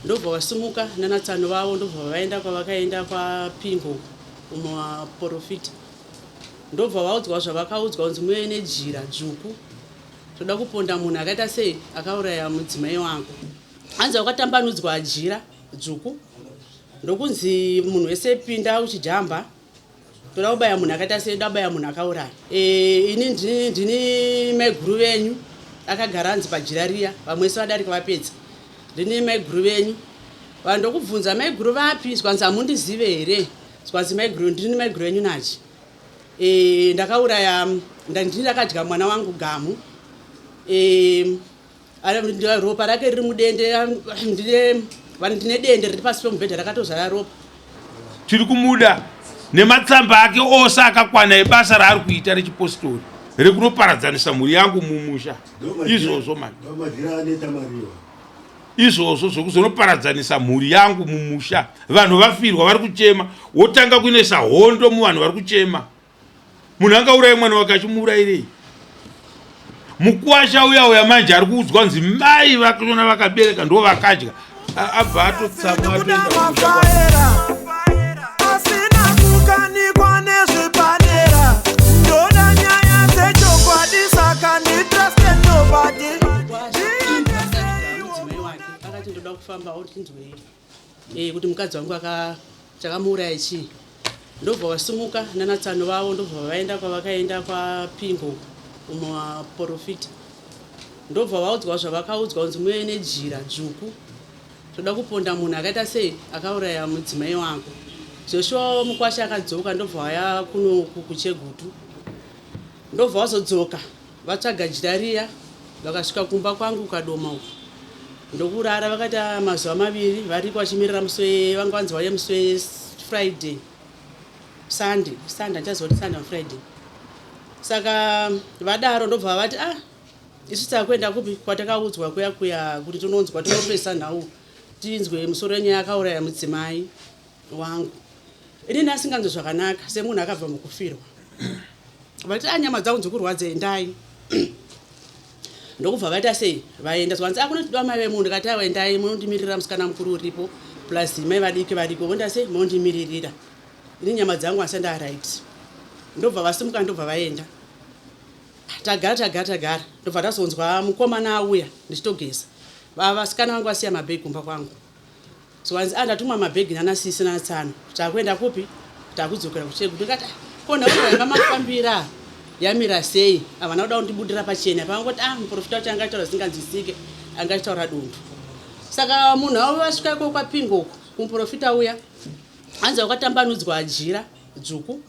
Ndobva vasimuka nanatsano vavo ndobva vaenda kwavakaenda kwaPingo kumaporofita. Ndobva vaudzwa zvavakaudzwa kunzi muve nejira dzvuku. Toda kuponda munhu akaita sei akauraya mudzimai wako. Hanzi wakatambanudzwa jira dzvuku ndokunzi munhu wese pinda uchijamba. Toda kubaya munhu akaita sei toda kubaya munhu akauraya. E, ini ndini, ndini maiguru venyu akagara hanzi pajira riya vamwe vese vadarika vapedza. Ndini maiguru venyu. Vanhu ndokubvunza maiguru vapi zvikanzi hamundizive here zvikanzi maiguru ndini maiguru venyu nachi. E, ndakauraya ndini ndakadya mwana wangu gamu. E, ropa rake riri mudende ndine dende riri pasi pemubhedha rakatozara ropa. Tiri kumuda nematsamba ake ose akakwana ebasa raari kuita rechipositori rekunoparadzanisa mhuri yangu mumusha. Izvozvo mani izvozvo zvekuzonoparadzanisa mhuri yangu mumusha, vanhu vafirwa vari kuchema, wotanga kuinoisa hondo muvanhu vari kuchema. Munhu angauraye mwana wake achimuurayirei? Mukwasha uya uya manje ari kuudzwa kunzi mai vakona vakabereka ndo vakadya, abva atotsamwa atoenda kumusha kwake. Asina kukanikwa nezvepadera, ndoda nyaya dzechokwadi, saka nditraste nobody. Mudzimai wake akati ndoda kufambawo tinzwe eh, kuti mukadzi wangu aka chakamuuraya chii. Ndobva vasimuka nanatsano vavo ndobva vaenda kwavakaenda kwaPingo kumaporofita. Ndobva vaudzwa zvavakaudzwa kunzi muve nejira dzvuku. Toda kuponda munhu akaita sei akauraya mudzimai wako. Joshua mukwasha akadzoka ndobva vaya kuno kuChegutu. Ndobva vazodzoka vatsvaga jira riya vakasvika kumba kwangu Kadoma uko. Ndokurara vakaita mazuva maviri variko vachimirira musi we vanga vanzi vauye musi we Friday Sunday Sunday handichaziva kuti Sunday or Friday. Saka vadaro ndobva vati ah isu takuenda kupi kwatakaudzwa kuya kuya kuti tinonzwa tinopesa nhau tinzwe musoro wenyaya akauraya mudzimai wangu. Ini ndasinganzwe zvakanaka semunhu akabva mukufirwa. Vati ah nyama dzangu dzikurwadza endai. Ndokubva vaita sei vaenda zvanzi akunotidiwa mai vemunhu ndikati aiwa endai munondimirira musikana mukuru uripo plus mai vadiki variko vonda sei monondimiririra ini nyama dzangu asi ndaright. Ndobva vasimuka ndobva vaenda. Tagara tagara tagara ndobva tazonzwa mukomana auya ndichitogeza. Vasikana vangu vasiya mabhegi kumba kwangu. Zvikanzi ah ndatumwa mabhegi nana sisi nana tsano takuenda kupi takudzokera kuchegu ndikati ah, ko nhaurwa yanga mafambira yamira sei havana kuda kundibudira pachena pavangoti ah muprofita wacho anga achitaura zvisinganzwisike anga achitaura dundu saka munhu avo vasvika iko kwapingo uko kumuprofita uya hanzi wakatambanudzwa jira dzvuku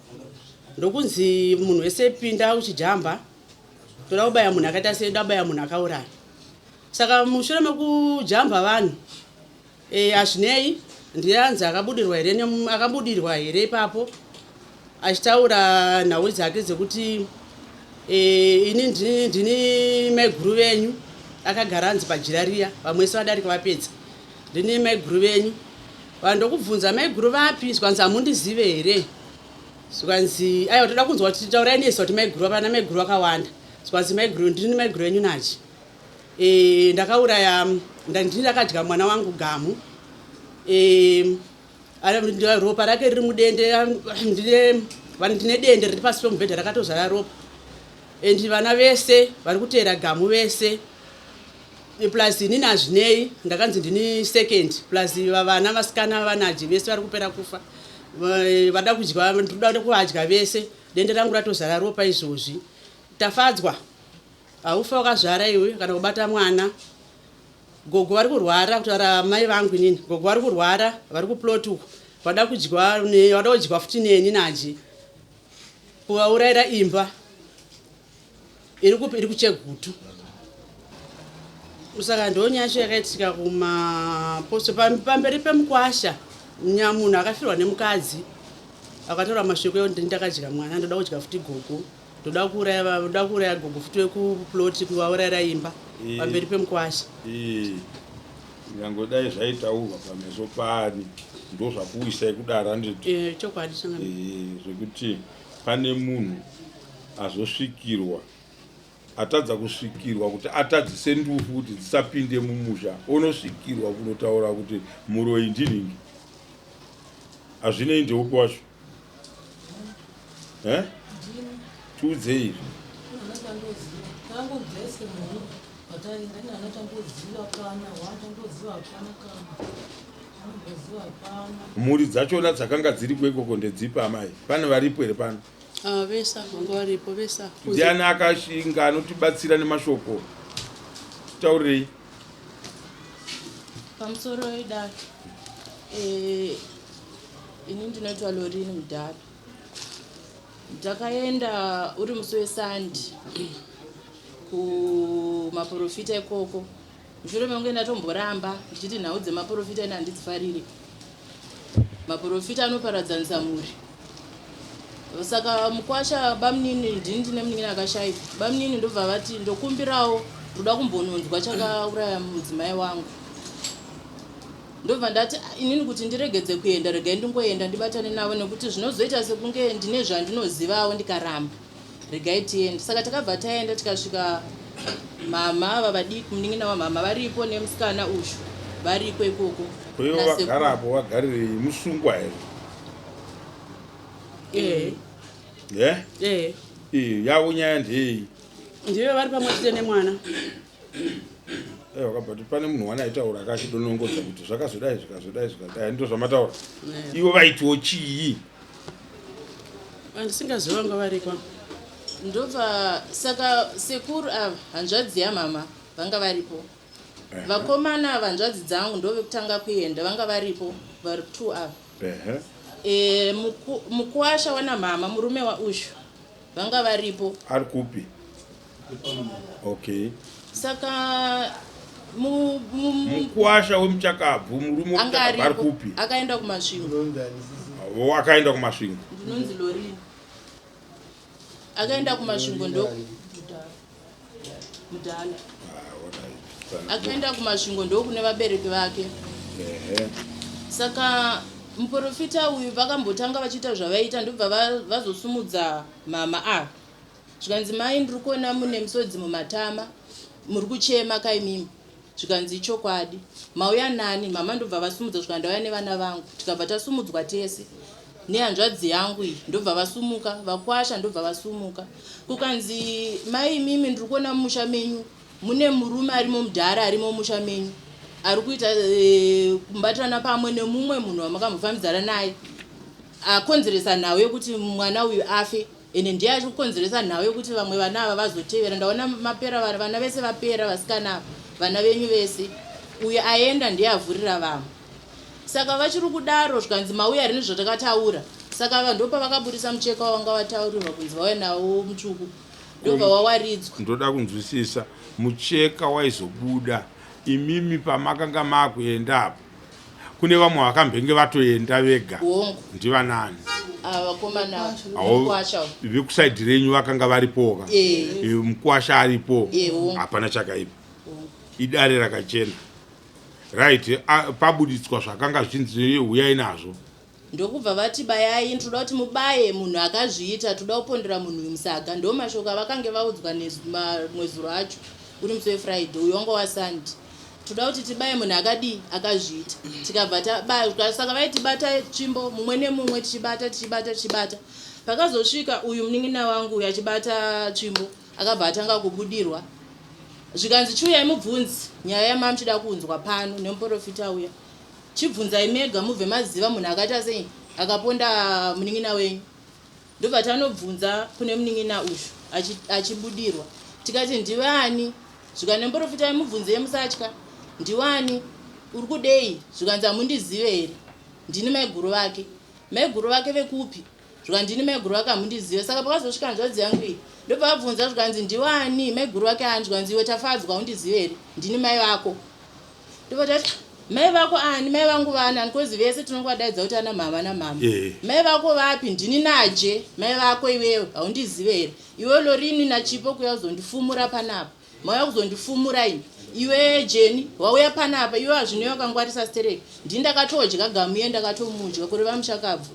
ndokunzi munhu wese pinda uchijamba toda kubaya munhu akaita sei toda kubaya munhu akauraya Saka mushure mekujamba vanhu eh, hazvinei ndiye anzi akabudirwa here akabudirwa here ipapo achitaura nhau dzake dzekuti eh, ini ndini, ndini maiguru venyu akagara anzi pajira riya vamwe vese vadarika vapedza ndini maiguru venyu vanhu ndokubvunza maiguru vapi zvikanzi hamundizive here zvikanzi aiwa toda kunzwa kuti taurai nesu kuti maiguru vana maiguru vakawanda zvikanzi maiguru ndini maiguru venyu nachi E, ndakauraya ndini ndakadya mwana wangu gamu e, ropa rake riri mudende ndine dende riri pasi pemubhedha rakatozara ropa and vana vese vari kuteera gamu vese e, plus inini hazvinei ndakanzi ndini second plus vana vasikana vanaji vese vari kupera kufa vada kudya ndinoda kuvadya vese dende rangu ratozara ropa izvozvi tafadzwa Haufe wakazvara iwe kana kubata mwana. Gogo vari kurwara kutaura mai vangu inini. Gogo vari kurwara vari kuplot uko. Vada kudyiwa vada kudyiwa futi neni naje. Kuvaurayira imba iri kupi iri kuchegutu. Saka ndonyaya yacho yakaitika kumaposto pamberi pemukwasha nyamunhu akafirwa nemukadzi akataura mashoko ekuti ndakadya mwana ndoda kudya futi gogo. Ndoda kuuraya ndoda kuuraya gogo futi wekuplot kuvaurayira imba eh. pamberi pemukwasha. Eh. Nyange dai zvaitaurwa pameso paani ndozvakuwisai kudaro handiti? Eh, chokwadi zvekuti pane munhu azosvikirwa Atadza kusvikirwa kuti atadzise ndufu kuti dzisapinde mumusha, onosvikirwa kunotaura kuti muroyi ndinhingi. Hazvinei ndeupi wacho. Eh? Tiudzei izvi. Mhuri dzachona dzakanga dziriko ikoko ndedzipi amai? Pane varipo here pano? Ah, vesa vanga varipo vesa. Ndiani akashinga anotibatsira nemashoko? Taurirei. Pamusoro idare. Eh, ini ndinoitwa Lorini Mudhara. Ndakaenda uri musi weSunday kumaporofita ikoko. Mushure mekunge ndatomboramba ndichiti nhau dzemaporofita ini handidzifariri. Maporofita anoparadzanisa mhuri. Saka mukwasha bamunini ndini ndine munin'ina akashaika. Bamunini ndobva vati ndokumbirawo ndoda kumbononzwa chakauraya mudzimai wangu. Ndobva ndati ah, inini kuti ndiregedze kuenda regai ndingoenda ndibatane navo nekuti zvinozoita sekunge ndine zvandinozivawo ndikaramba. Regai tiende. Saka takabva taenda tikasvika mhamha ava vadiki munin'ina wamhamha varipo nemusikana uyu variko ikoko. Ko ivo vagarapo vagarirei musungwa here? Eh. Eh? Eh. Eh, yavo nyaya ndeyei? Ndivo vari pamwe chete nemwana. Eh, wakabva kuti pane munhu wani aitaura akachidonongodza kuti zvakazodai zvikazodai zvikadai ndo zvamataura. Ivo vaitiwo chii? Andisingazivi vanga variko. Ndobva saka sekuru ava hanzvadzi yamama vanga varipo. Vakomana ava hanzvadzi dzangu ndovekutanga kuenda vanga varipo vari two ava. E, mukuwasha wana mama murume waushu vanga varipo. Ari kupi? Okay. Saka mukuwasha wemuchakabvu murume wemuchakabvu ari kupi? Akaenda kuMasvingo. Akaenda kuMasvingo. Ndinonzi Lorini. Akaenda kuMasvingo ndo mudhala. Ah, akaenda kuMasvingo ndokune vabereki vake. Saka muprofita uyu vakambotanga vachiita zvavaiita ndobva vazosumudza mama ava. Zvikanzi mai ndiri kuona mune misodzi mumatama muri kuchema kaimimi. Zvikanzi ichokwadi. Mauya nani? Mama ndobva vasumudza zvikanzi ndauya nevana vangu. Tikabva tasumudzwa tese nehanzvadzi yangu iyi ndobva vasumuka vakwasha ndobva vasumuka. Kukanzi mai imimi ndiri kuona mumusha menyu mune murume arimo mudhara arimo mumusha menyu ari kuita e, kubatana pamwe nemumwe munhu wamakambofambidzana naye akonzeresa nhau yekuti mwana uyu afe Ende ndiye ari kukonzeresa nhau yekuti vamwe vana ava vazotevera. Ndaona mapera vana, vana vese vapera vasikana ava, vana venyu vese. Uyu aenda ndiye avhurira vamwe. Saka vachiri kudaro zvikanzi mauya rini zvatakataura. Saka ava ndopavakaburisa mucheka wavanga vataurirwa kunzi vauya nawo mutsvuku. Ndobva wawaridzwa. Ndoda kunzwisisa mucheka waizobuda imimi pamakanga makuenda apo. Kune vamwe vakambenge vatoenda vega. Hongu. Ndivanani? Ava vakomana mukwasha. Vekusaidhi renyu vakanga varipoka. Eh. eh mukwasha aripo. Eh, Hapana chakaipa. Idare rakachena. Right, pabuditswa zvakanga zvichinzi huyai nazvo. Ndokubva vati bayai tinoda kuti mubaye munhu akazviita toda kupondera munhu uyu musaga ndo mashoko avakange vaudzwa mwezuro acho uri musi wefriday uyu wanga wasunday toda kuti tibaye munhu akadii akazviita tikabva tabaya saka vaitibata tsvimbo mumwe nemumwe tichibata tichibata tichibata pakazosvika uyu munin'ina wangu uyu achibata tsvimbo akabva atanga kubudirwa zvikanzi chiuyai mubvunzi nyaya yamamuchida kunzwa pano nemuporofita uya Chibvunzai mega mubve maziva munhu akaita sei akaponda munin'ina wenyu. Ndobva tanobvunza kune munin'ina uyu achibudirwa tikati ndivaani zvikanzi nemuporofita mubvunzei musatya ndiwani uri kudei zvikanzi hamundizive here ndini maiguru vake maiguru vake vekupi zvikanzi ndini maiguru vake hamundizive saka pakazosvika hanzvadzi yangu iyi ndobva vabvunza zvikanzi ndiwani maiguru vake ani zvikanzi iwe tafadzwa haundizive here ndini mai vako Ndobva tati mai vako ani mai vangu vani ani kozi vese tinongovadaidza kuti ana mhama namhama Eh. mai vako vapi ndini naje mai vako iwewe haundizive here iwe lorini nachipo kuya kuzondifumura panapa mauya kuzondifumura ini iwe jeni wauya panapa iwe hazvino wakangwarisa stereki ndini ndakatodya gamuye ndakatomudya kureva mushakabvu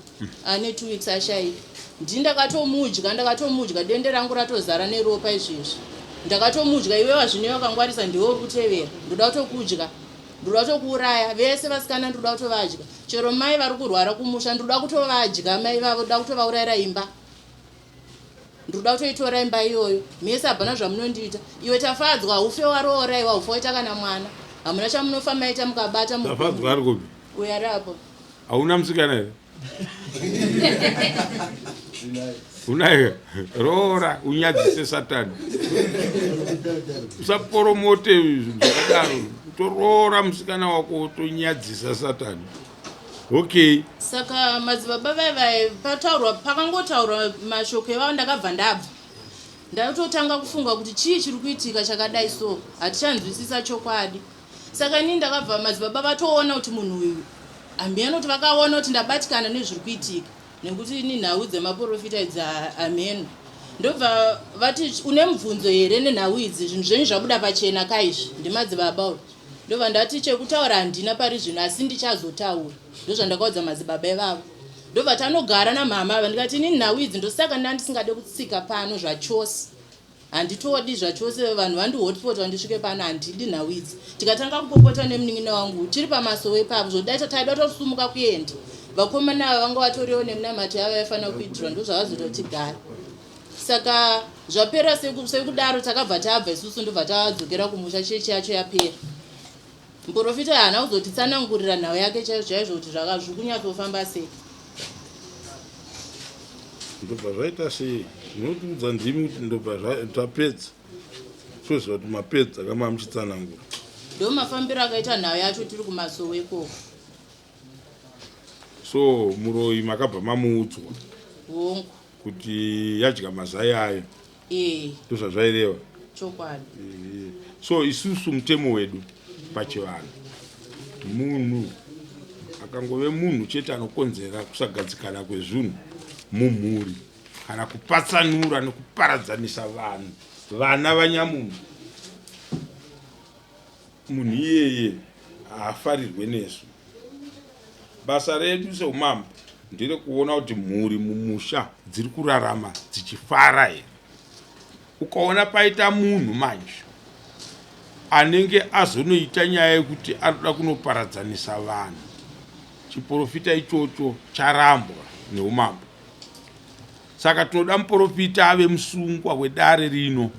ane two weeks ashaika ndini ndakatomudya ndakatomudya dende rangu ratozara neropa izvezvi. Ndakatomudya iwe wazvino wakangwarisa ndiwe uri kutevera. Ndoda kutokudya. Ndoda kutokuuraya. Vese vasikana ndoda kutovadya. Chero mai vari kurwara kumusha ndoda kutovadya mai vavo ndoda kutovaurayira imba. Ndoda kutoitora imba iyoyo. Mese hapana zvamunondiita. Iwe Tafadzwa haufe waroora iwe haufe waita kana mwana. Hamuna chamunofa maita mukabata mukumbo. Tafadzwa ari kupi? Uyo ari apo. Hauna musikana here? Unaye roora unyadzise satani. Usaporomote zvinhu zvakadaro. Toroora musikana wako wotonyadzisa satani. Okay. Saka madzibaba vaye vaye pataurwa pakangotaurwa mashoko ivavo ndakabva ndabva. Ndatotanga kufunga kuti chii chiri kuitika chakadai so hatichanzwisisa chokwadi. Saka ini ndakabva madzibaba vatoona kuti munhu uyu hameno kuti vakaona kuti ndabatikana nezviri kuitika nekuti ini nhau dzemaporofita idzi hameno. Ndobva vati une mubvunzo here nenhau idzi zvinhu zvenyu zvabuda pachena kaizvi ndimadzibaba uyu. Ndobva ndati chekutaura handina pari zvino asi ndichazotaura. Ndozvandakaudza madzibaba ivavo. Ndobva tanogara namhamha ava ndikati ini nhau idzi ndosaka ndandisingade kutsika pano zvachose. Handitodi zvachose vanhu vandihotspot vandisvike pano handidi nhau idzi. Tikatanga kupopota nemunin'ina wangu tiri pamasowe ipapo zvodaita taida kutosumuka kuenda. Vakomana ava vanga vatoriwo neminamato yavo yaifanira kuitirwa ndozvavazoita kuti tigare. Saka zvapera sekudaro takabva tabva isusu ndobva tadzokera kumusha chechi yacho yapera. Muporofita haana kuzotitsanangurira nhau yake chaizvo chaizvo kuti zvaka zviri kunyatsofamba sei. Ndobva zvaita sei? Munotiudza ndimi kuti ndobva tapedza. Toziva kuti mapedza kama muchitsanangura. Ndo mafambiro akaita nhau yacho tiri kumasowe ikoko. So muroyi makabva mamuudzwa. Hongu. Kuti yadya mazai ayo. Eh. Ndozvazvaireva. Chokwadi. Eh. So isusu mutemo wedu pachivanhu munhu akangove munhu chete anokonzera kusagadzikana kwezvinhu mumhuri kana kupatsanura nekuparadzanisa vanhu vana vanyamunhu Munhu iyeye haafarirwe nesu. Basa redu seumambo nderekuona kuti mhuri mumusha dziri kurarama dzichifara here. Ukaona paita munhu manje anenge azonoita nyaya yekuti anoda kunoparadzanisa vanhu, chiporofita ichocho charambwa neumambo. Saka tinoda muporofita ave musungwa wedare rino.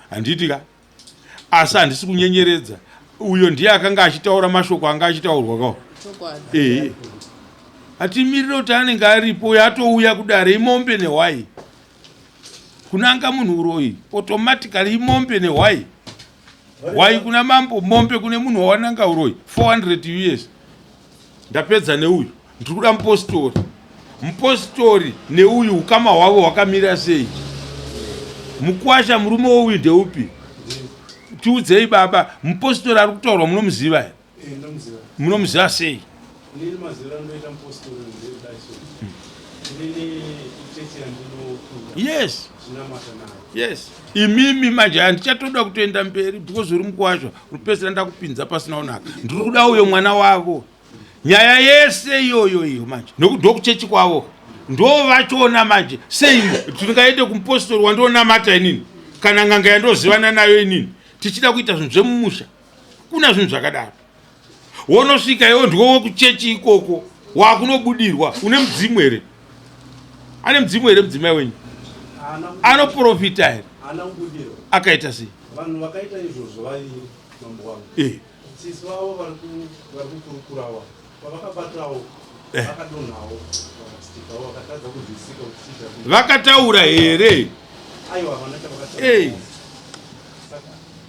Handiti ka? Asi handisi kunyenyeredza. Uyo ndiye akanga achitaura mashoko anga achitaurwa kawo. Ehe. Hatimirire kuti anenge aripo uyo atouya kudare imombe nehwai. Kunanga munhu uroyi automatically imombe nehwai. Hwai kuna mambo, mombe kune munhu wawananga uroyi 400 US. Ndapedza neuyu. Ndiri kuda mupositori. Mupositori neuyu ukama hwavo hwakamira sei? Mukwasha murume weuyu ndeupi? Tiudzei baba, mupositori ari kutaurwa munomuziva here? Eh, munomuziva sei? Yes. Yes. Imimi manje handichatoda kutoenda mberi because uri mukwasha, uripedzisira ndakupinza pasina kunaka. Ndiri kuda uyo mwana wavo. Nyaya yese iyoyo iyo manje nekuti ndokuchechi kwavo ndo vachona manje sei tingaende kumupostori wandonamata inini kana n'anga yandozivana nayo inini tichida kuita zvinhu zvemumusha kuna zvinhu zvakadaro wonosvika iwo ndiwo wekuchechi ikoko wakunobudirwa une mudzimu here ane mudzimu here mudzimai wenyu anoprofita here akaita sei vanhu vakaita izvozvo vaviri mambo wangu eh. Sisi vavo vari kukurukurawo pavakabatawo eh. vakadonhawo vakasitikawo vakatadza kunzwisika kuti chii chakuita. Vakataura here? Aiwa havana chavakataura. Eh.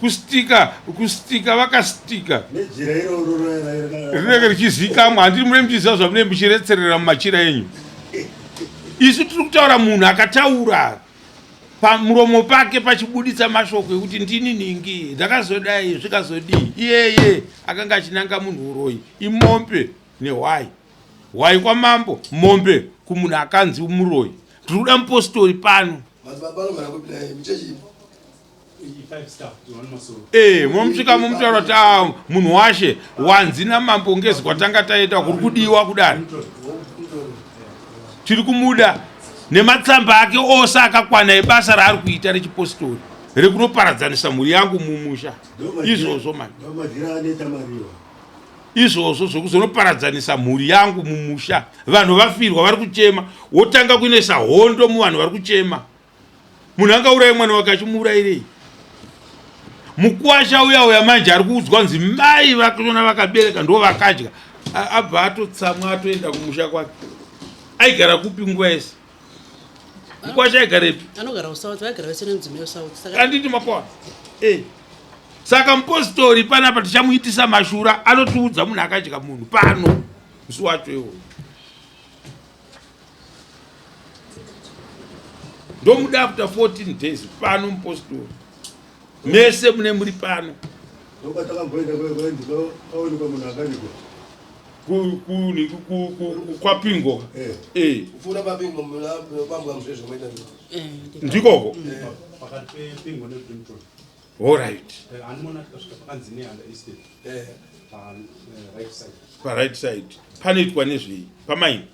Kustika kustika vakastika. Nejira iroro rinenge richizikamwa handiri mune muchiziva zvamunenge muchiretserera mumachira enyu. Isu tiri kutaura munhu akataura. Pamuromo pake pachibuditsa mashoko ekuti ndini nhingi ndakazodai zvikazodii iyeye akanga achinanga munhu uroyi imombe nehwai hwai kwamambo mombe kumunhu akanzi muroyi ndiri kuda mupostori pano Eh, munomusvika mumutaura kuti ah, munhu washe wanzi namambo ngezi kwatanga taita kuri kudiwa kudari tiri kumuda. Nematsamba ake ose akakwana ebasa raari kuita rechipositori rekunoparadzanisa mhuri yangu mumusha. Izvozvo mani. Izvozvo zvekuzonoparadzanisa mhuri yangu mumusha. Vanhu vafirwa vari kuchema, wotanga kuinoisa hondo muvanhu vari kuchema. Munhu angauraye mwana wake achimuurayirei? Mukwasha uya uya manje ari kuudzwa kunzi mai vakona vakabereka ndo vakadya, abva atotsamwa atoenda kumusha kwake. Aigara kupi nguva yese? Mukwasha aigarepi? Anogara kuSouth, vaigara vese nemudzimai weSouth. Saka anditi makona eh. Saka mupositori panapa tichamuitisa mashura, anotiudza munhu akadya munhu pano musi wacho iwoyo. Ndomuda after 14 days pano mupositori, mese mune muri pano. Kwapingo eh. Ndikoko. Alright. Pa right side panoitwa nezvei pamaini?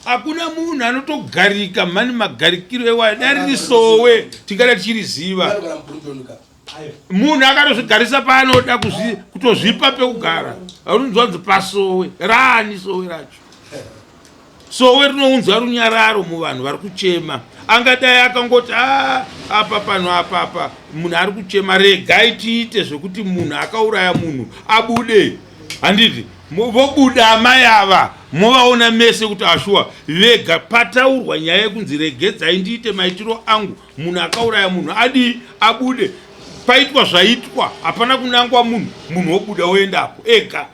Hakuna munhu anotogarika mhani magarikiro ewayo dai riri sowe tingada tichiriziva. Munhu akatozvigarisa paanoda kutozvipa pekugara, aunonzwa kunzi pasowe raani sowe racho. Sowe rinounza runyararo muvanhu vari kuchema. Angadai akangoti ah, apa pano apa apa munhu ari kuchema, regai tiite zvekuti munhu akauraya munhu abude. Handiti vobuda amai ava movaona mese kuti ashuwa vega pataurwa nyaya yekunzi regedzai ndiite maitiro angu, munhu akauraya munhu adii abude. Paitwa zvaitwa, hapana kunangwa munhu, munhu wobuda woendapo ega.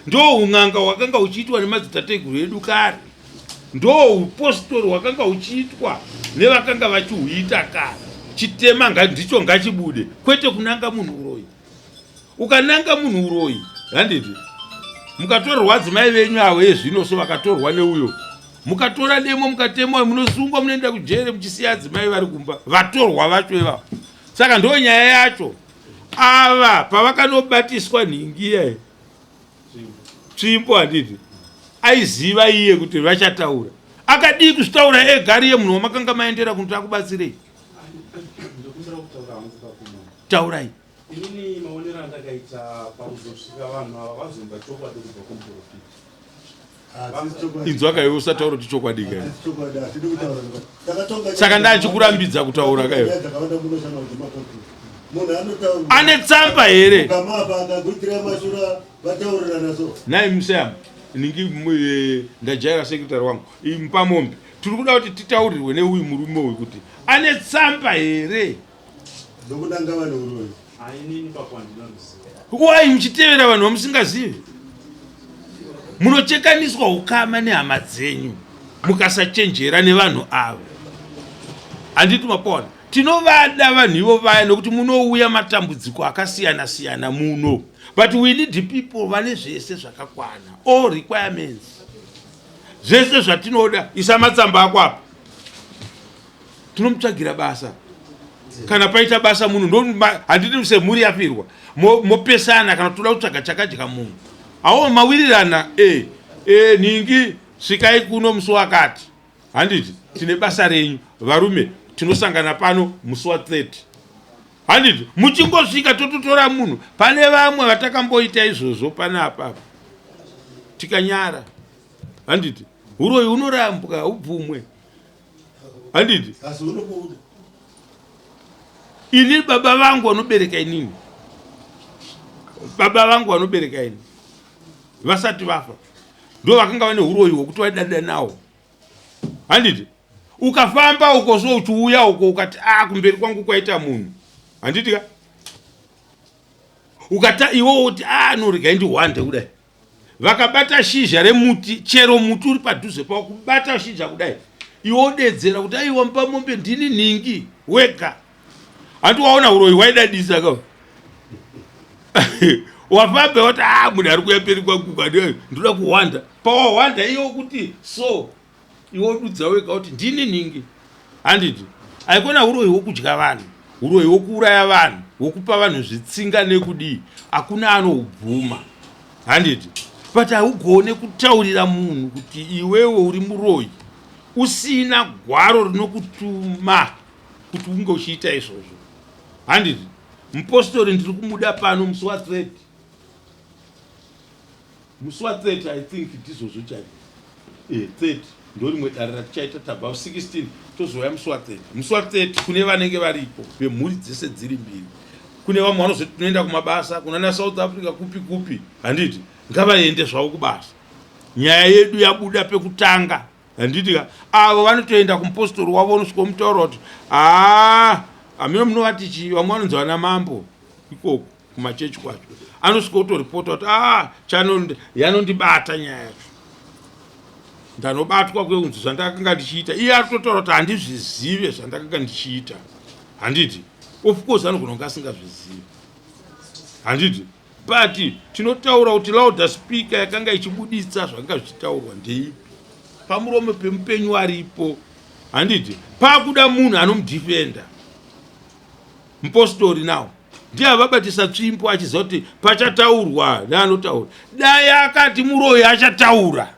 Ndo un'anga hwakanga huchiitwa nemadzitateguru edu kare, ndo upositori hwakanga huchiitwa nevakanga vachihuita kare. Chitema ndicho ngachibude, kwete kunanga munhu uroyi. Ukananga munhu uroyi, handiti mukatorerwa adzimai venyu avo ezvino so vakatorwa neuyo, mukatora demo mukatemwa, munosungwa, munoenda kujere muchisiya adzimai vari kumba vatorwa vacho ivavo. Saka ndo nyaya yacho. Ava pavakanobatiswa nhingi iye tsvimbo, handiti aiziva iye kuti vachataura. Akadii kuzvitaura ega ariye munhu wamakanga maendera kunoti akubatsirei? Taurai. Inini maonero andakaita pakuzosvika vanhu ava vazonzwa chokwadi kubva kumuprofita. Inzwa kaiwe, usataura kuti chokwadi kai. Saka ndachikurambidza kutaura kaiwe. Ane tsamba here? Nhai Museyam, ningi ndajaira secretary wangu mupamombe. Tiri kuda kuti titaurirwe neuyu murume uyu kuti ane tsamba here? Ndokunanga vanhu uroyi. Why muchitevera vanhu vamusingazivi? Munochekaniswa ukama nehama dzenyu mukasachenjera nevanhu ava. Handiti mapona? Tinovada vanhu ivo vaya nekuti munouya matambudziko akasiyana siyana muno. But we need people vane zvese zvakakwana. All requirements. Zvese zvatinoda. Isa matsamba ako apa. Tinomutsvagira basa. Kana paita basa munhu ndo handiti semhuri yafirwa mopesana kana toda kutsvaga chakadya munhu. Awo mawirirana ningi svikai kuno musi wakati. Handiti tine basa renyu varume, tinosangana pano musi wa 30. Handiti muchingosvika tototora munhu. Pane vamwe vatakamboita izvozvo panapa tikanyara. Handiti uroyi unorambwa ubvumwe. Handiti asi unobuda. Ini baba vangu vanobereka inini, baba vangu vanobereka ini vasati vafa ndo vakanga vane uroyi hwokuti vaidada nawo. Handiti ukafamba uko so uchiuya uko ukati a kumberi kwangu kwaita munhu, handiti ka ukata iwo uti a no regai ndihwande kudai, vakabata shizha remuti, chero muti uri padhuze pawo kubata shizha kudai, iwe wodedzera kuti aiwa mupamombe ndini nhingi wega. Hanti waona uroyi hwaidadisa ka? Wafambe wati a munhu ari kuya mberi kwangu kani ndoda kuhwanda. Pawahwanda iwe kuti so iwe wodudza wega kuti ndini nhingi. Handiti haikona uroyi hwokudya vanhu, uroyi hwokuuraya vanhu, hwokupa vanhu zvitsinga nekudii, hakuna anoubvuma. Handiti But haugone kutaurira munhu kuti iwewe uri muroyi usina gwaro rinokutuma kuti unge uchiita izvozvo. Handiti mupostori ndiri kumuda pano musi wa 30, musi wa 30 I think ndizvozvo chaizvo. 30 ndorimwe dare ratichaita, tabva 16 tozouya musi wa 30. Musi wa 30 kune vanenge varipo vemhuri dzese dziri mbiri. Kune vamwe vanozoti tinoenda kumabasa kunana South Africa, kupi kupi, handiti? Ngavaende zvavo kubasa. Nyaya yedu yabuda pekutanga, handiti ka? Avo vanotoenda kumupostori wavo, unosvika mutaura kuti haa, hamino munovati chii, vamwe vanonzi vana mambo ikoko kumachechi kwacho, anosvika kutoripota kuti a yanondibata nyaya yacho, ndanobatwa kwekunzi zvandakanga ndichiita. Iye ari kutotaura kuti handizvizive zvandakanga ndichiita, handiti? Of course anogona kunge asingazvizivi, handiti? But tinotaura kuti louder speaker yakanga ichibuditsa zvakanga zvichitaurwa ndeipi? Pamuromo pemupenyu aripo, handiti? Pakuda munhu anomudhifenda. Mupostori now ndiye avabatisa tsvimbo achiziva kuti pachataurwa neanotaura. Dai akati muroyi achataura,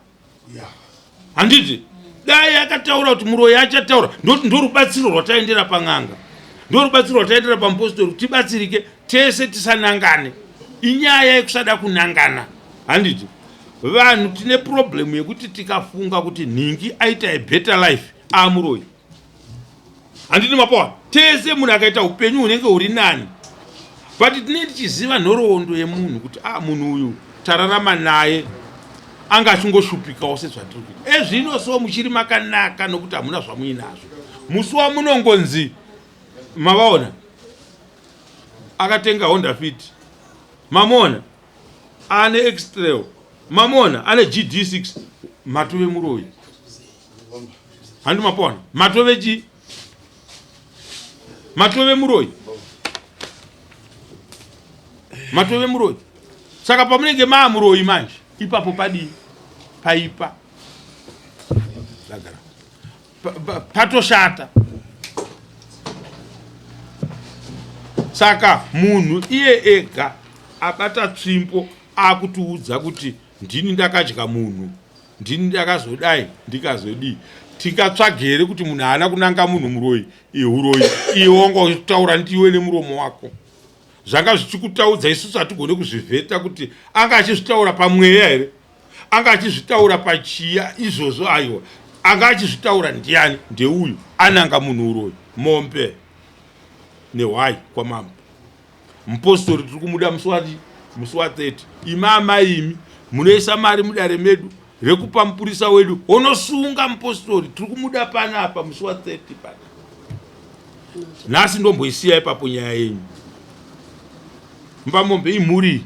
handiti? Dai akataura kuti muroyi achataura, ndoti ndorubatsiro rwataendera pan'anga, ndorubatsiro rwataendera pamupostori, kuti tibatsirike tese tisanangane. Inyaya yekusada kunangana, handiti? Vanhu tine problemu yekuti tikafunga kuti nhingi aita a better life, amuroyi, handiti? Mapowa tese munhu akaita upenyu hunenge huri nani, but tinenge tichiziva nhoroondo yemunhu kuti a ah, munhu uyu tararama naye anga achingoshupikawo sezvatiri kuita ezvino. So muchiri makanaka nokuti hamuna zvamuinazvo. Musi wamunongonzi mavaona akatenga Honda Fit, mamuona ane X-Trail, mamuona ane GD6, matove muroyi, handi? Mapona matove chi matove muroyi, matove muroyi. Saka pamunenge maa muroyi manje, ipapo padii? Paipa, patoshata. Saka munhu iye ega abata tsvimbo akutiudza kuti ndini ndakadya munhu, ndini ndakazodai, ndikazodii, tingatsvage here kuti munhu haana kunanga munhu muroyi uroyi? Iwe wanga uchitaura ndiwe nemuromo wako, zvanga zvichikutaudza. Isusu hatigone kuzvivheta kuti anga achizvitaura pamweya here, anga achizvitaura pachiya izvozvo. Aiwa, anga achizvitaura ndiani? Ndeuyu ananga munhu uroyi, mombe nehwai kwamambo. Mupostori tiri kumuda musi wati musi wa30. Imi amai, imi munoisa mari mudare medu rekupa mupurisa wedu onosunga mupostori. Tiri kumuda panapa musi wa30 pana. Nhasi ndomboisiya ipapo nyaya yenyu. Mbamombe imhuri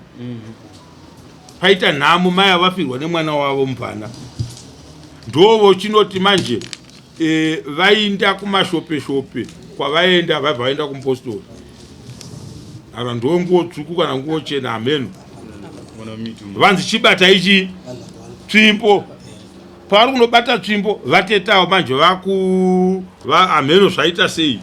paita nhamo, mai avafirwa nemwana wavo mubvana. Ndovo chinoti manje vainda kumashope shope kwavaenda, vaibva vaenda kumupostori. Kana ndo nguo tsvuku kana nguo chena, hameno. Vanzi chibata ichi tsvimbo. Pavari kunobata tsvimbo, vatetawo manje vaku hameno zvaita sei,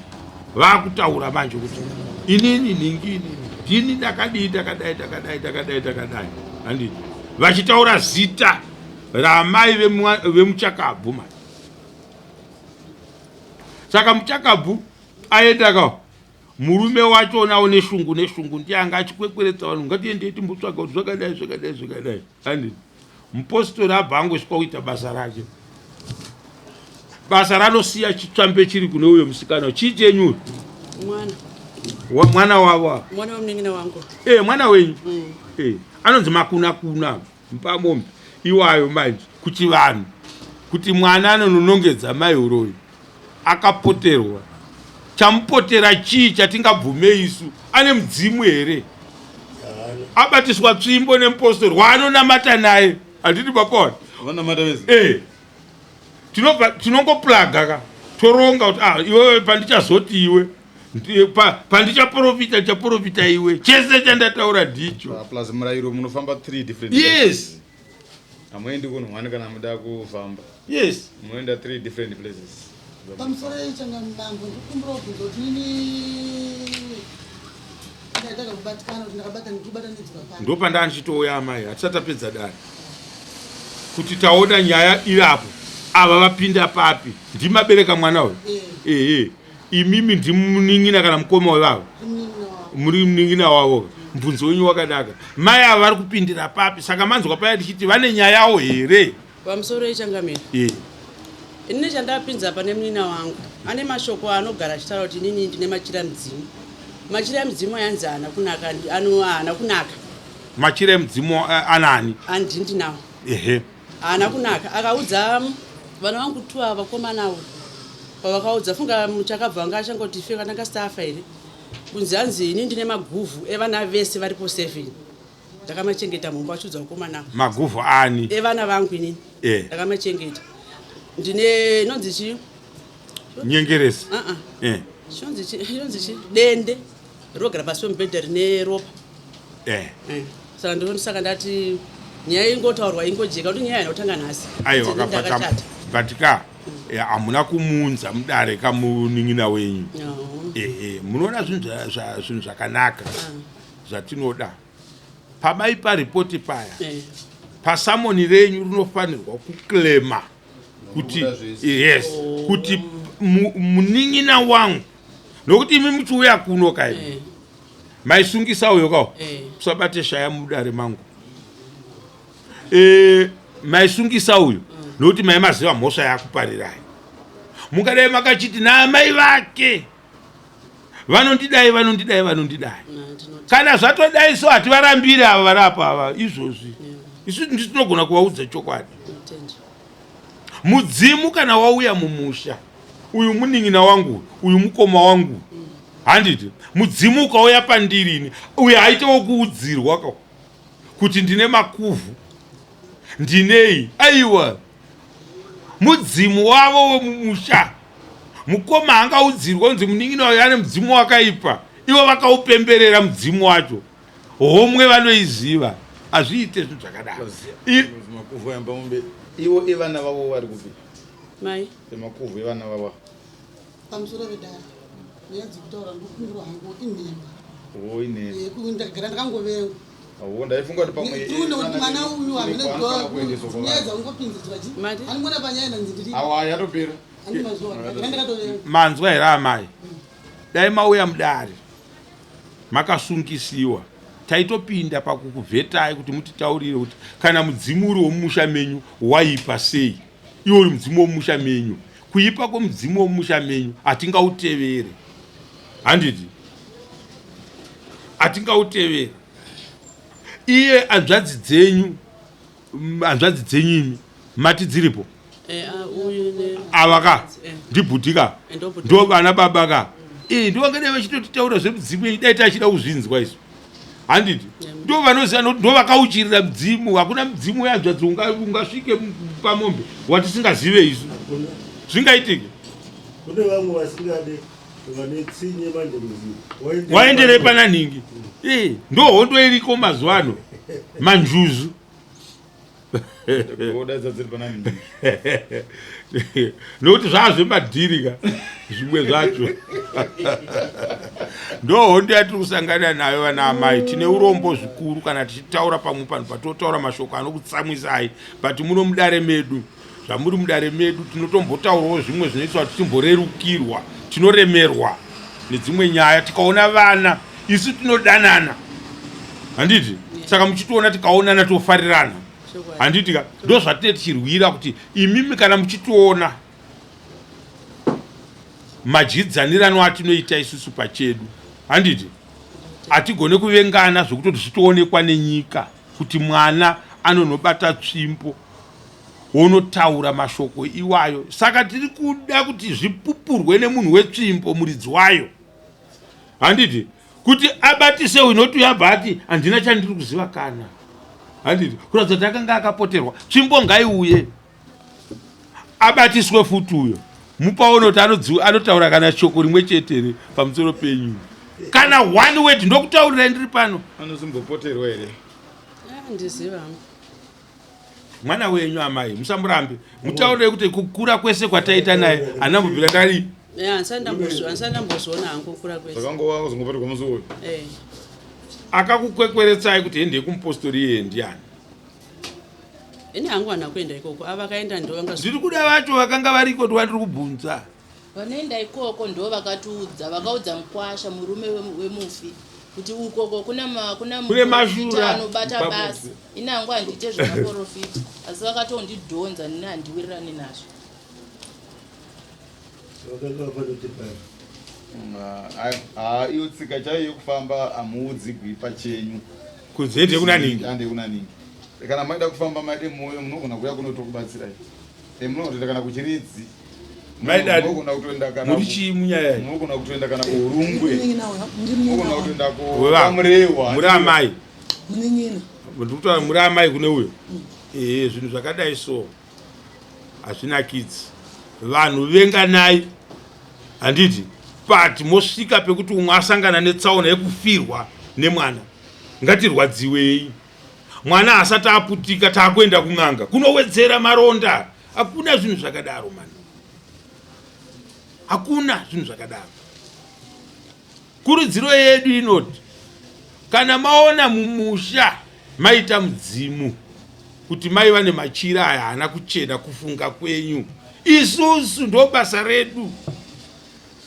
vakutaura manje kuti inini nhingi, inini ndini ndakadii, takadai, takadai, takadai, takadai, handiti? Vachitaura zita ramai vemuchakabvu manje. Saka muchakabvu aenda ka, murume wachonawo neshungu neshungu ndiye anga achikwekweretsa vanhu, ngatiendei timbotsvaga kuti zvakadai, zvakadai, zvakadai, handiti? Mupostori abva angosvika kuita basa rake, basa ranosiya chitsvambe chiri kune uyo musikana. Chii chenyu uyu? Mwana. Mwana wavo apa? Mwana wemunin'ina wangu. Mwana wenyu. Anonzi makuna kuna mupamombe iwayo manje kuchivanhu, kuti mwana anononongedza mai uroyi akapoterwa. Chamupotera chii chatingabvume isu? Ane mudzimu here? Abatiswa tsvimbo nemupostori waanonamata naye, handiti mapona? Vanamata vese. Tinobva tinongoplaga ka, toronga kuti ah, iwewe pandichazoti iwe pandichaprofita, ndichaprofita iwe, chese chandataura ndicho. Ah, plus murayiro munofamba three different Yes. Hamuendi kunhu one kana muda kufamba. Yes. Munoenda three different places. Pamusoro yechangamambo, ndikukumbira kubvunza kuti nini ndaita kakubatikana kuti ndakabata ndikubatanidzwa pano. Ndopanda ndichitouya amai, hatisati tapedza dare. Kuti taona nyaya iri apo, ava vapinda papi? Ndimabereka mwana uyu? Ehe. Imimi ndimunin'ina kana mukoma wevava? Muri munin'ina wavo. Mubvunzo wenyu wakanaka. Mai ava vari kupindira papi? Saka manzwa paya tichiti vane nyayawo here? Pamusoro ichangamire. Eh. Ini chandapinza pane munin'ina wangu ane mashoko aanogara achitaura kuti inini ndine machira mudzimu. Machira emudzimu ayanzi haana kunaka, ano haana kunaka. Machira emudzimu anani? Andindinawo. Ehe. Haana kunaka. Akaudza vana vangu tu ava vakomana avo. Pavakaudza funga muchakabva anga achangoti fe kana anga here. Kunzi hanzi ini ndine maguvhu evana vese varipo 7. Ndakamachengeta mumba achiudza vakomana avo. Maguvhu ani? Evana vangu inini. Eh. Ndakamachengeta. Ndine inonzi chii? Nyengeresi. Uh-uh. Eh. Chinonzi chii? Chinonzi chii? Dende rinogara pasi pemubhedha rine ropa. Eh. Eh. Saka ndino saka ndati nyaya ingotaurwa ingojeka kuti nyaya haina kutanga nhasi. Aiwa Ndini kapata ndakachata. but ka hamuna kumuunza mudare kamunin'ina wenyu. No. Ehe, munoona zvinhu zvinhu zvakanaka zvatinoda. Pamaipa ripoti paya. Pasamoni renyu rinofanirwa kuclaima kuti yes, kuti munin'ina wangu, nokuti imi muchiuya kuno kai maisungisa uyo kawo usabate shaya mudare mangu. Maisungisa uyo nokuti maimaziva mhosva yakuparirai. Mungadai makachiti naamai vake vanondidai, vanondidai, vanondidai. Kana zvatodai so hativarambiri ava vari apa ava izvozvi. Isu tinogona kuvaudza chokwadi. Mudzimu kana wauya mumusha, uyu munin'ina wangu, uyu mukoma wangu, handiti mudzimu ukauya pandiri ini, uyu haite wokuudzirwa kuti ndine makuvhu, ndinei. Aiwa, mudzimu wavo wemumusha, mukoma angaudzirwa kunzi munin'ina uyu ane mudzimu wakaipa, ivo vakaupemberera mudzimu wacho. Homwe vanoiziva, hazviite zvinhu zvakadaro. Makuvhu ayamba mombe ivo evana vavo vari kupi? Mai. Emakuvhu evana vavo. Pamusoro vedare, nyaya dzekutaura ndokumbirwa hangu inhema. Oh, inhema. Ndagara ndakangovenga. Oh, ndaifunga kuti pamwe Tione kuti mwana uyu hamene kuendeswa kwa nyaya dzaungopinzidzwa chi. Anongona panyaya nanzi ndiri. Awa yatopera. Handi mazuva ndagara ndakatovenga. Manzwa here amai? Dai mauya mudare makasungisiwa, taitopinda pakukuvhetai kuti mutitaurire kuti kana mudzimu uri womumusha menyu waipa sei. Iwo uri mudzimu womumusha menyu, kuipa kwemudzimu womumusha menyu hatingautevere, handiti? Hatingautevere. Iye hanzvadzi dzenyu, hanzvadzi dzenyu imi mati dziripo ava ka ndibhuti ka ndo vana baba ka ndo vangadai vachitotitaura zvemudzimu yenyu, dai tachida kuzvinzwa izvo, handiti? Ndo vanoziva nokuti ndo vakauchirira mudzimu. Hakuna mudzimu wehanzvadzi ungasvike pamombe watisingazive isu, zvingaitike. Kune vamwe vasingade, vane tsinye manje muzimu. Waenderei pana nhingi? Ndo hondo iriko mazuva ano, manjuzu. Nokuti zvazvemadhiri ka zvimwe zvacho. Ndo hondo yatiri kusangana nayo vana amai. Tine urombo zvikuru kana tichitaura pamwe panhu patotaura mashoko anokutsamwisai, but muno mudare medu, zvamuri mudare medu, tinotombotaurawo zvimwe zvinoitwa kuti timborerukirwa. Tinoremerwa nedzimwe nyaya tikaona vana isu tinodanana, handiti? Saka muchitiona tikaonana tofarirana, handiti ka? Ndo zvatinee tichirwira kuti imimi kana muchitiona madyidzanirano atinoita isusu pachedu, handiti? Hatigone kuvengana zvekutoti zvitoonekwa nenyika kuti mwana anonobata tsvimbo wonotaura mashoko iwayo. Saka tiri kuda kuti zvipupurwe nemunhu wetsvimbo, muridzi wayo, handiti? Kuti abatise uyu, nokuti uyu abva ati handina chandiri kuziva kana, handiti? Kuratidza kuti akanga akapoterwa. Tsvimbo ngaiuye abatiswe futi uyo, mupaone kuti anotaura kana shoko rimwe chete here pamusoro penyu, kana one word. Ndokutaurirai ndiri pano. Anozombopoterwa here? Handiziva hangu. Mwana wenyu amai, musamurambe, mutaurire kuti kukura kwese kwataita naye handambobvira ndari Handisati ndambozviona hangu kukura kwese. Zvakangova kuzongopatirwa musi uyu. Akakukwekweretsai kuti hende yekumupostori iye ndiani? Ini hangu hana kuenda ikoko, ava vakaenda ndo vanga. Ndiri kuda vacho vakanga variko ndovandiri kubvunza. Vanoenda ikoko ndo vakatiudza, vakaudza mukwasha murume wemufi kuti ukoko kuna kuna Kune mashura anobata pamudzi. basa. Ini hangu handiite zvemaporofita, asi vakatondidhonza, nini handiwirirani nazvo. Vakanga vanoti pai. Ah, iyo tsika chaiyo yekufamba hamuudzigwi pachenyu. Kunze ndekuna ningi. Ande kuna ningi. Kana maida kufamba maide moyo munogona kuuya kunotokubatsirai. Eh, munogona kutoenda kana kuchiredzi. Maida Munogona kutoenda kana muri chii munyaya iyi? Munogona kutoenda kana kuUrungwe. Munin'ina wa- ndi munin'ina Munogona wa- kutoenda Weva- kuMurewa. Muri amai. Munin'ina. Ndiri kutaura muri amai kune uyo. Ehe, zvinhu zvakadai so hazvinakidzi. Vanhu venganai, handiti? But mosvika pekuti umwe asangana netsaona yekufirwa nemwana, ngatirwadziwei. Mwana asati aputika takuenda kun'anga kunowedzera maronda. Hakuna zvinhu zvakadaro mani, hakuna zvinhu zvakadaro. Kurudziro yedu inoti kana maona mumusha maita mudzimu kuti mai vane machira aya haana kuchena, kufunga kwenyu, isusu ndo basa redu,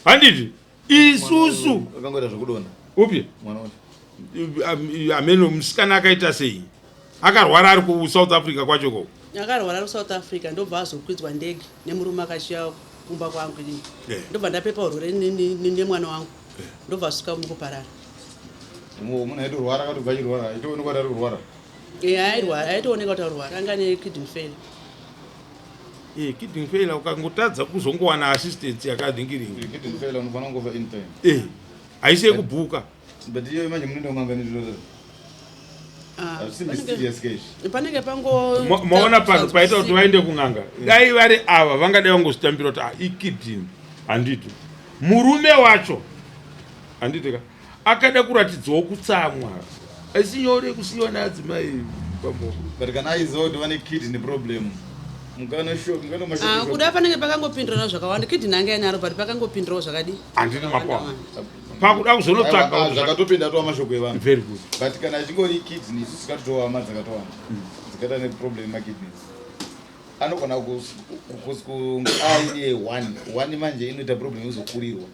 handiti? Isusu Akangoita zvekudonha. Upi? Mwana wacho. Ameno musikana akaita sei, akarwara ari kuSouth Africa kwacho ko? Akarwara ari kuSouth Africa, ndobva azokwidzwa ndege nemurume akashiya kumba kwangu inini. Ndobva ndapepa urwere nemwana wangu, ndobva asvika mukuparara. Munhu aitorwara akatobva achirwara, aitoonekwa kuti ari kurwara. Airwara, aitooneka kuti arwara, anga ane kidney failure. Kidney failure ukangotadza kuzongowana assistance yakadhingiringi. Kidney failure unofanira kungofa anytime. Haisi yekubhuka. But iyo manje munoenda kun'anga nezviro zvazvo. Hazvisi mysterious ke izvi. Panenge pango Maona panhu paita kuti vaende kun'anga. Dai vari ava vangadai vangozvitambira kuti ikidney, handiti? Murume wacho, handiti ka, akada kuratidzawo kutsamwa. Haisi nyore kusiyiwa neadzimai pamoko. But kana aiziva kuti vane kidney problem, mukana shock, mukana mashoko. Kuda panenge pakangopindirana zvakawanda. Kidney anga inaro, but pakangopindirawo zvakadii? Handiti makwa. Pakuda kuzonotsvaga Aiwa, zvakatopinda atova mashoko evanhu. Very good. But kana ichingori kidney, isusu tikatotowa hama dzakatowanda dzakaita neproblem yemakidneys. Anogona kunge aine one one, manje inoita problem yekuzokurirwa.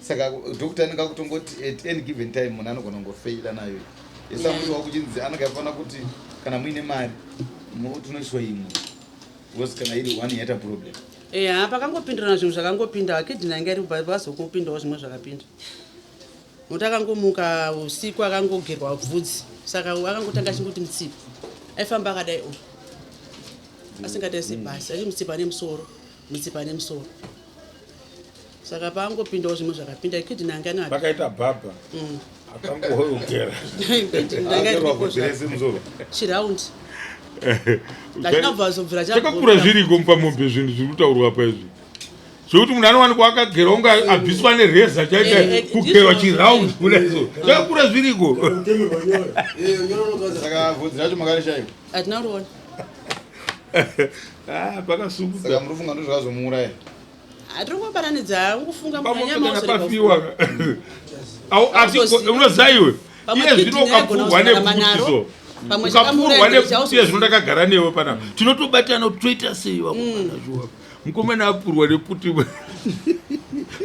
Saka doctor anenge akutongoti at any given time munhu anogona kungofeila nayo. Esamuti wakuchinzi anenge afanira kuti kana muine mari tinoiswa imwe, because kana iri one yaita problem. Eya, pakangopindirana zvinhu zvakangopinda, kidney anga iri, pakazongopindawo zvimwe zvakapinda. Nokuti akangomuka usiku akangogerwa bvudzi, saka akangotanga achingoti mutsipa, aifamba akadai o asingatarisi pasi, achi mutsipa nemusoro, mutsipa nemusoro. Saka paangopindawo zvimwe zvakapinda, kidney anga ina. Pakaita bhabha akangoogera. Kidney anga Agerwa iripo bvudzi rese musoro. Chiraundi ndachinabva zobvira. Chakakura zviriko mupamombe zvinhu zviri kutaurwa pa izvi zvekuti munhu anowanikwa akagera unga abviswa nereza chaita kugerwa chiraundi kudai so, chakakura zviriko. Kutemerwa nyora. Saka bvudzi racho makarishaiwa? Hatina kuriona. Ah, pakasungudza. Saka muri kufunga ndozvakazomuuraya? Hatiri kubatanidza, ungofunga. Pamwe kana pafiwa. Au, asi unoziva iwe, Pamwe iye zvino kidney yaigona ukapfurwa kuzorarama nepfuti naro. so, Pamwe ukapfurwa chakamuuraya nepfuti, iye zvino chauzoziva. ndakagara newe panapa, tinotobatana kuti toita sei vakomana. Shuwa, mukomana apfurwa nepfuti,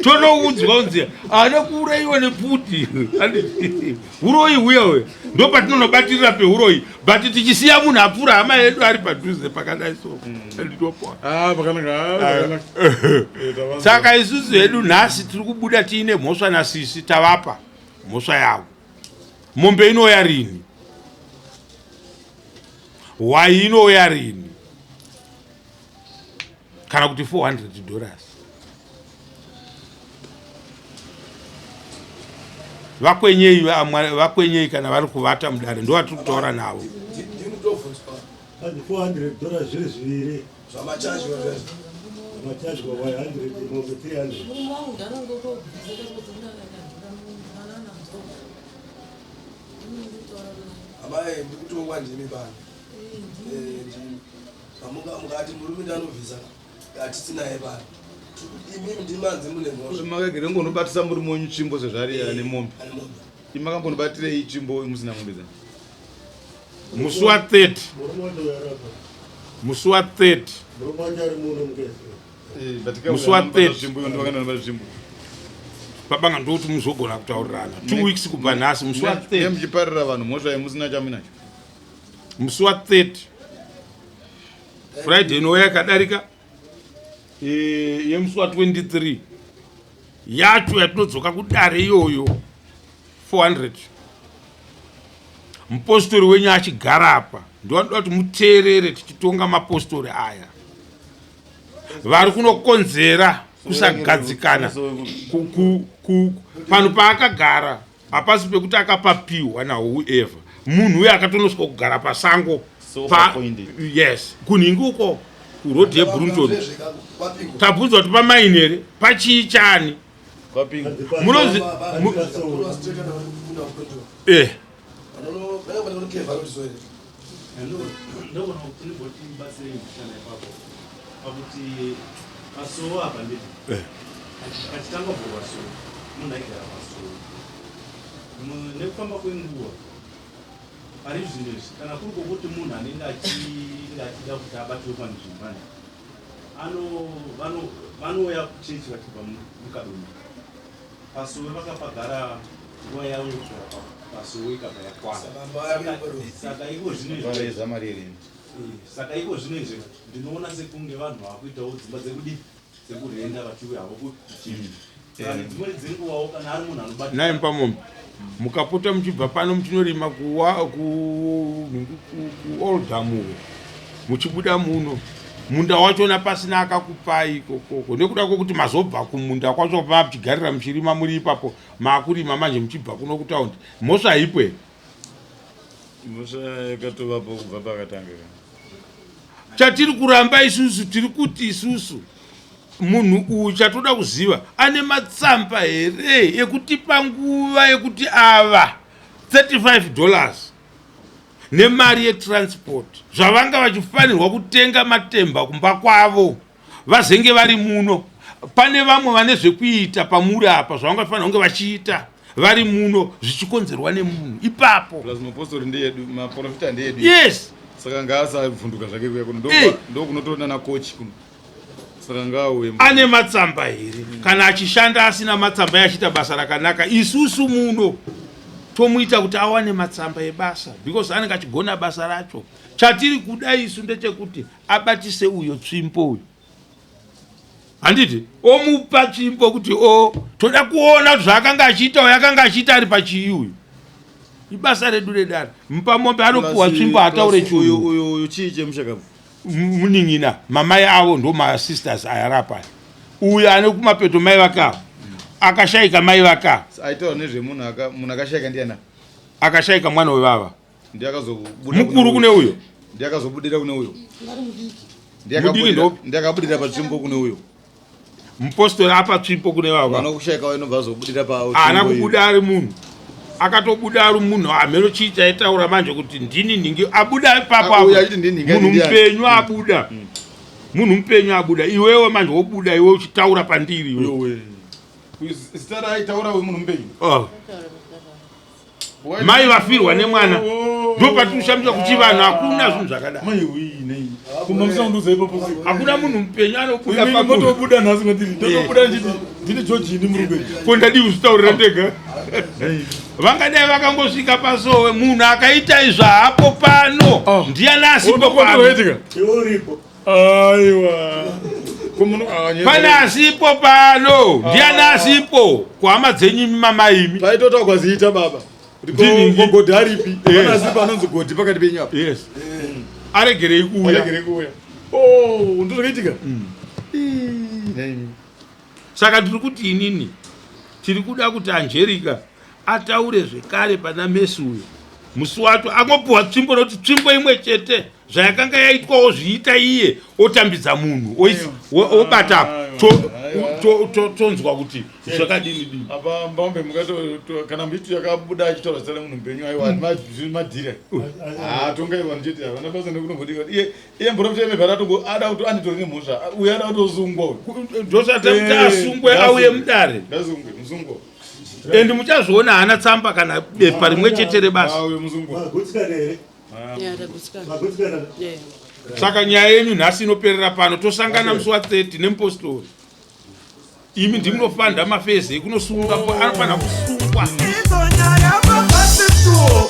tonoudzwa unzi haana kuurayiwa nepfuti. Handiti uroyi huya uya? Ndo patinonobatirira peuroyi, but tichisiya munhu apfuura hama yedu ari padhuze pakadai so, handitopoa. Ah, pakanaka, ah, pakanaka. Eh, Saka isusu hedu nhasi tiri kubuda tiine mhosva nasisi, tavapa mhosva yavo. Mombe inouya rini? Hwai inouya rini? Kana kuti $400? Vakwenyei, vakwenyei kana vari kuvata mudare, ndo vatiri kutaura navo. Ndinotobvunzwa. Hanzi $400 zviri zviviri. Zvamachajwa zvezvo. Machajwa 100, mombe 300. Murume wangu ndanongotobvisa kazokudzanananadzo. Amai, ndikutongwa ndimi pano. Ndimi zvamunga mukati murume ndanobvisa, hatisi naye pano. Imimi ndimanzi mune mhosva. Makagere ngonobatisa murume wenyu tsvimbo sezvo ari ane mombe. Ane mombe. Imi makambonobatirei tsvimbo musina mombe dzenyu? Musi wa 30. Murume wacho yarapa. Musi wa 30. Murume wacho ari muno mukezi. Eh, Musi wa 30. Nzvimbo iyo ndovakandonobata nzvimbo. Babanga ndokuti muzogona kutaurirana. 2 weeks kubva nhasi musi wa 30. Muchiparira vanhu mhosva yemusina chamuinacho. Musi wa 30. Friday inouya yakadarika eh, yemusi wa 23 yacho yatinodzoka kudare iyoyo 400 mupostori wenyu achigara apa ndovanoda kuti muteerere tichitonga mapostori aya vari kunokonzera kusagadzikana panhu paakagara hapasi pekuti akapapiwa nawhoever munhu uyo akatonosvika kugara pasango pa, yes kunhingi uko kuroad yebrunton tabvunzwa kuti pamaini here pachii chani munozi eh eh. Pachitanga kuvhurwa sowe munhu aigara pasowe nekufamba kwenguva pari zvino izvi kana kuri kwokuti munhu anenge achinge achida kuti abatiwe panzvimbo ani vanouya kuchechi vachibva mukadoma pasowe vakapagara nguva yavo yekugara pasowe ikabva yakwana saka iko zvino izvi saka iko zvino izvi ndinoona sekunge vanhu vakuitawo dzimba dzekudii dzekurenda vachiuya havo kuchechi saka dzimweni dzenguvawo kana ari munhu anobata Nhai Mupamombe, mukapota muchibva pano muchinorima kuOldham uko muchibuda muno munda wachona pasina akakupai ikokoko nekuda kwekuti mazobva kumunda kwacho mamuchigarira muchirima muri ipapo maakurima manje muchibva kuno kutaundi mhosva haipo here Mhosva yakatovapo kubva pakatanga. Chatiri kuramba isusu tiri kuti isusu munhu uyu chatoda kuziva ane matsamba here ekutipa nguva yekuti ava 35 dollars nemari yetransport zvavanga vachifanirwa kutenga matemba kumba kwavo vazenge vari muno pane vamwe vane zvekuita pamuri apa zvavangafanira kunge vachiita vari muno zvichikonzerwa nemunhu ipapo Plus mapostori ndeyedu maprofita ndeyedu yes saka ngaasavhunduka zvake kuya kuno Eh. ndokunotoona nakochi kuno saka ngaauye ane matsamba here kana achishanda asina matsamba iye achiita basa rakanaka isusu muno tomuita kuti awane matsamba ebasa because anenge achigona basa racho chatiri kuda isu ndechekuti abatise uyo tsvimbo uyo handiti omupa tsvimbo kuti o toda kuona kuti zvaakanga achiita uyo akanga achiita ari pachii uyu ibasa redu redare mupa mombe anopuwa tsvimbo ataure chiuyu uyu chii chemushakabvu munin'ina mamai avo ndo masisters aya arapa aya uyo ane kumapeto mai vake akashaika mai vake aitaura nezvemunhu munhu akashaika ndiyana akashaika mwana wevava Ndiye akazobuda mukuru kune uyo ndiye akazobudira kune uyo Ndiye mudiki ndopi ndiye akabudira patsvimbo kune uyo mupostori apa tsvimbo kune vava mwana kushaika wayo inobva azobudira pa haana kubuda ari munhu akatobuda ari munhu hameno chii chaitaura manje kuti ndini nhingi abuda ipapo Ah, uyu achiti ndini nhingi, munhu ndiani? mupenyu abuda munhu mupenyu abuda iwewe manje wobuda iwe uchitaura pandiri iwe zita raaitaura uyu munhu mupenyu Oh. mai vafirwa nemwana ndopatinoshamiswa kuti vanhu hakuna zvinhu zvakadai hakuna munhu mupenyu anobudamotobuda nhasi ndotobuda ndichiti ndini george ini murume ko ndadii kuzvitaurira ndega vangadai vakangosvika pasowe munhu akaita izvo hapo pano ah. ndiyani asipo pano aiwa pane asipo pano ndiani ah. asipo kuhama dzenyu imi mamaimi paitotaugwa zita baba godhi aripi pane asipo anonzi godhi pakati penyu apa yes aregerei kuuya aregerei kuuya oh ndozvakaitika mm. Saka tiri kuti inini tiri kuda kuti Angelica ataure zvekare pana Messi uyo musi wacho angopiwa tsvimbo nokuti tsvimbo imwe chete zvayakanga yaitwawo zviita iye otambidza munhu obata apa tonzwa kuti zvakadini dini apa mbambe mukato kana mbiti yakabuda achitaura zita remunhu mupenyu aiwa madhira ah tongai vanhu chete havana basa nekunombodika iye iye mvura muteme vhara atongo ada kuti anditori nemhosva uye ada kutosungwa uyu ndosati kuti eh, asungwe auye mudare ndasungwe musungwa and muchazviona haana tsamba kana bepa rimwe chete rebasa auye musungwa magutsikana here magutsikana Saka nyaya yenyu nhasi inoperera pano, tosangana musi wa 30 nemupostori. Imi ndimunofanda mafezi ekunosunga, anofanira kusungwa. Idzo nyaya mabhasituo.